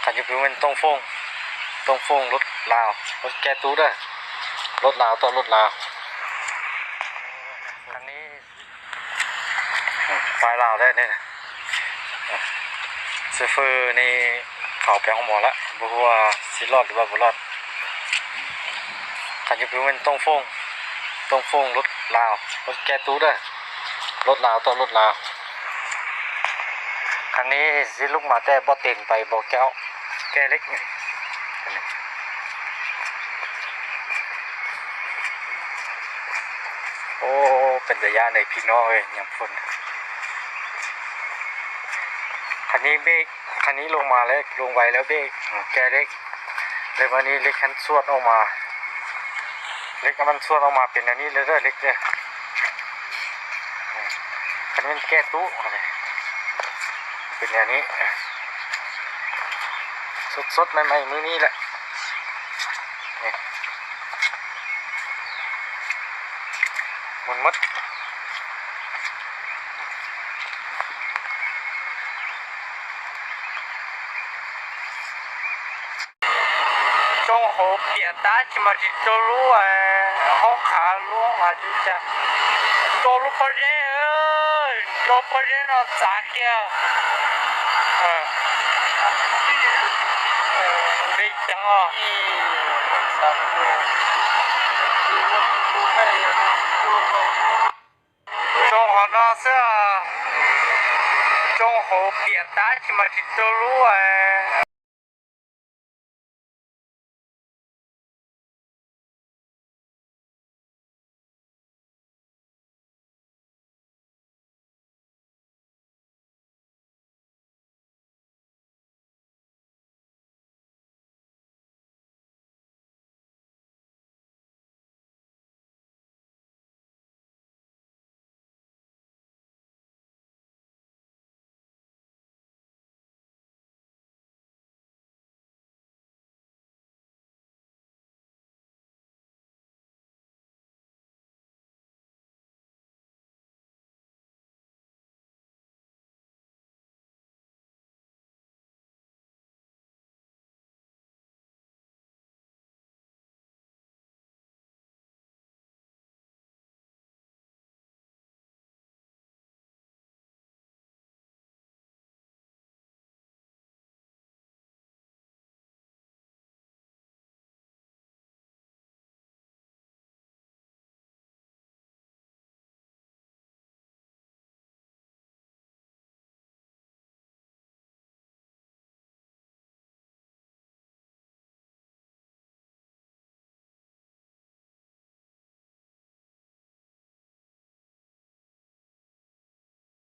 ຄັນຢູ່ພີ້ແມ່ນຕົງໂຟງ ຕົງໂຟງລົດລາວ ລົດແກ້ຕູ້ເດີ ລົດລາວຕໍ່ລົດລາວ. ຄັນນີ້ ອືມ ຝ່າຍລາວໄດ້ນີ້ນະ ໂຊເຟີນີ້ເຂົາໄປໂຮງໝໍລະ ບໍ່ຮູ້ວ່າຊິລອດຫຼືວ່າບໍ່ລອດ. ຄັນຢູ່ພີ້ແມ່ນຕົງໂຟງ ຕົງໂຟງລົດລາວ ລົດແກ້ຕູ້ເດີ ລົດລາວຕໍ່ລົດລາວ. ຄັນນີ້ຊິລຸກມາແຕ່ບໍ່ເຕັນໄປບໍ່ແກ້ວ ແກ້ເຫຼັກນີ້. ໂອ້ ເປັນຕາຢ້ານເລີຍພີ່ນ້ອງເອີຍ ຍາມຝົນ. ຄັນນີ້ເບຣກ ຄັນນີ້ລົງມາແລ້ວ ລົງໄວແລ້ວເບຣກ ແກ້ເຫຼັກ ແລ້ວບາດນີ້ເຫຼັກຫັ້ນສວນອອກມາ ເຫຼັກມັນສວນອອກມາເປັນແນວນີ້ເລີຍເດີ ເຫຼັກເດີ. ຄັນແມ່ນແກ້ຕູ້ ເປັນແນວນີ້ ສົດໆ ໃໝ່ໆ ມື້ນີ້ແຫຼະ ນີ້ ໝູນໝົດ. 中猴别打起嘛，这走路哎，好看路嘛，就讲，走路不认，走不认了，咋的？嗯，没讲啊。中猴那是，中猴别打起嘛，这走路哎。